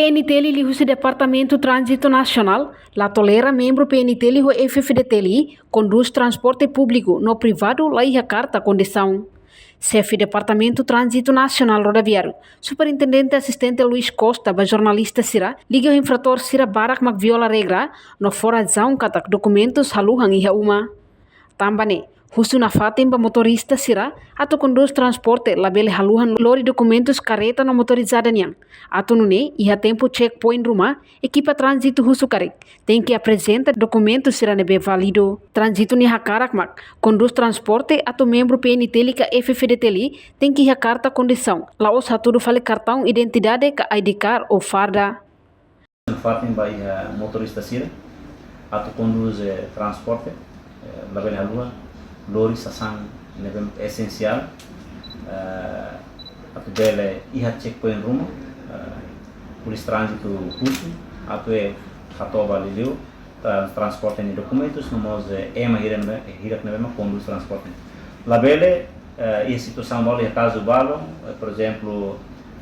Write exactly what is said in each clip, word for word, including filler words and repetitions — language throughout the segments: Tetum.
PNTL liuhusi Departamentu Tránzitu Nasionál la tolera membru PNTL ho F-FDTL kondús transporte públiku no privadu la iha karta kondisaun. Xefe Departamentu Tránzitu Nasionál Rodoviáriu, Superintendente Asistente Luis Costa, ba jornalista sira, liga infratór sira barak mak viola regra no fó razaun katak dokumentus haluhan iha uma. Tanba ne'e, husu nafatin ba motorista sira atu kondús transporte labele haluhan lori dokumentus karreta no motorizada nian. Atu nune'e, iha tempu checkpoint ruma, ekipa tránzitu husu karik tenke aprezenta dokumentu sira ne'ebé válidu. Tránzitu nia hakarak mak kondús transporte atu membru PNTL ka F-FDTL tenke iha karta kondisaun, la'ós hatudu fali kartaun identidade ka I D card ou farda. Fatin ba iha motorista sira atu kondús transporte, eh, labele haluha lori sasán ne'ebé esensiál, eh, atu bele iha checkpoint ruma, eh, polísia tránzitu husu atu hato'o ba liuliu tra-, transporte nia dokumentus, no mós, eh, ema hirak ne'ebé, hirak ne'ebé mak kondús transporte. Labele, eh, iha situasaun balu, iha kazu balu, eh, por ezemplu,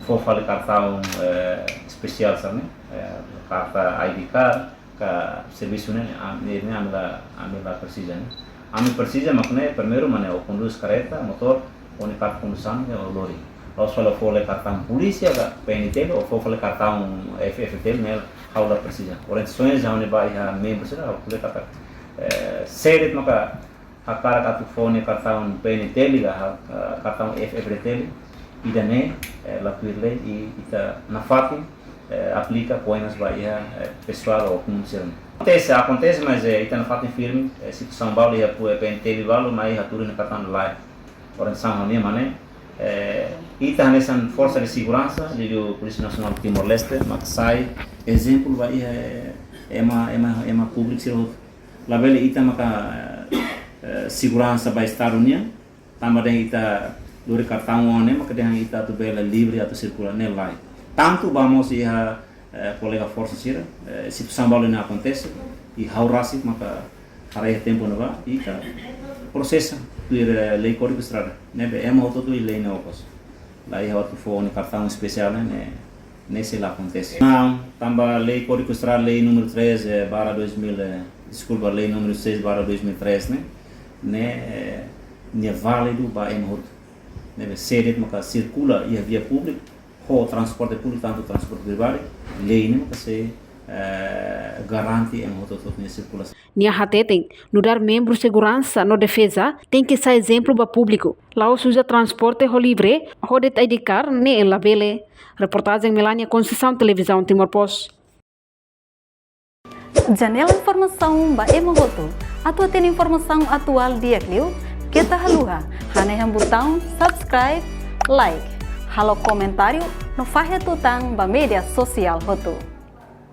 fó fali kartaun, eh, espesiál, sabe? Eh, karta I D card, ka servisu ne'e, ne'e, ami la, ami la presiza, ne'e. Ami presiza mak ne'e, primeiru mak ne'e, ó kondús karreta, motór, ó-nia karta kondusaun ne'e, ó lori. La'ós fali fó fali kartaun polísia ka PNTL, ou fó fali kartaun F-FDTL, ne'e ha'u la presiza. Orientasaun ne'ebé ba iha membru sira, ha'u ko'alia katak, eh, se de'it maka hakarak atu fó nia kartaun PNTL ka, ha-, eh, kartaun F-FDTL, ida-ne'e, eh, la tuir lei i ita nafatin, eh, aplika koenas ba iha, eh, pesoál ou oknum sira. Akontese, akontese, mas, eh, ita nafatin firme, eh, situasaun balu iha pu-, eh, PNTL balu, mai hatudu nia kartaun lai. Orientasaun ha'u-nian mak ne'e, eh, ita hanesan forsa de seguransa, liuliu Polísia Nasionál Timor-Leste, mak sai ezemplu ba iha, eh, ema, ema, ema públiku sira hotu. Labele ita maka, eh, seguransa ba Estadu nian, tanba dehan ita lori kartaun ne'e, maka dehan ita atu bele livre atu sirkula, ne'e lae. Tantu ba mós iha, eh, kolega forsa sira, eh, situasaun balu ne'e akontese, i ha'u rasik maka haree tempu ne'ebá, ita prosesa tuir, eh, lei Kódigu Estrada, ne'ebé ema hotu-hotu iha lei ne'e okos. La iha atu fó nia kartaun espesiál ne'e, ne'e, ne'e sei la akontese. Não, tanba lei Kódigu Estrada, lei númeru três, eh, barra dois mil, eh, deskulpa, lei númeru seis barra dois mil e três, ne'e, ne'e, eh, ne'e válidu ba ema hotu. Ne'ebé se de'it maka sirkula iha via públika, ho transporte públiku, tantu transporte privadu, lei ne'e maka sei, eh, garante ema hotu-hotu nia sirkulasaun. Nia hateten, nu'udar membru seguransa no defeza, tenke sai ezemplu ba públiku. La'ós uza transporte ho livre, ho de'it I D card, ne'e labele. Reportajen Melania Conceição, Televizaun Timor Post. Janela informasaun ba ema hotu. Atu hatene informasaun atuál di'ak liu, keta haluha hanehan butaun subscribe, like, halo komentáriu, no fahe tutan ba média sosiál hotu.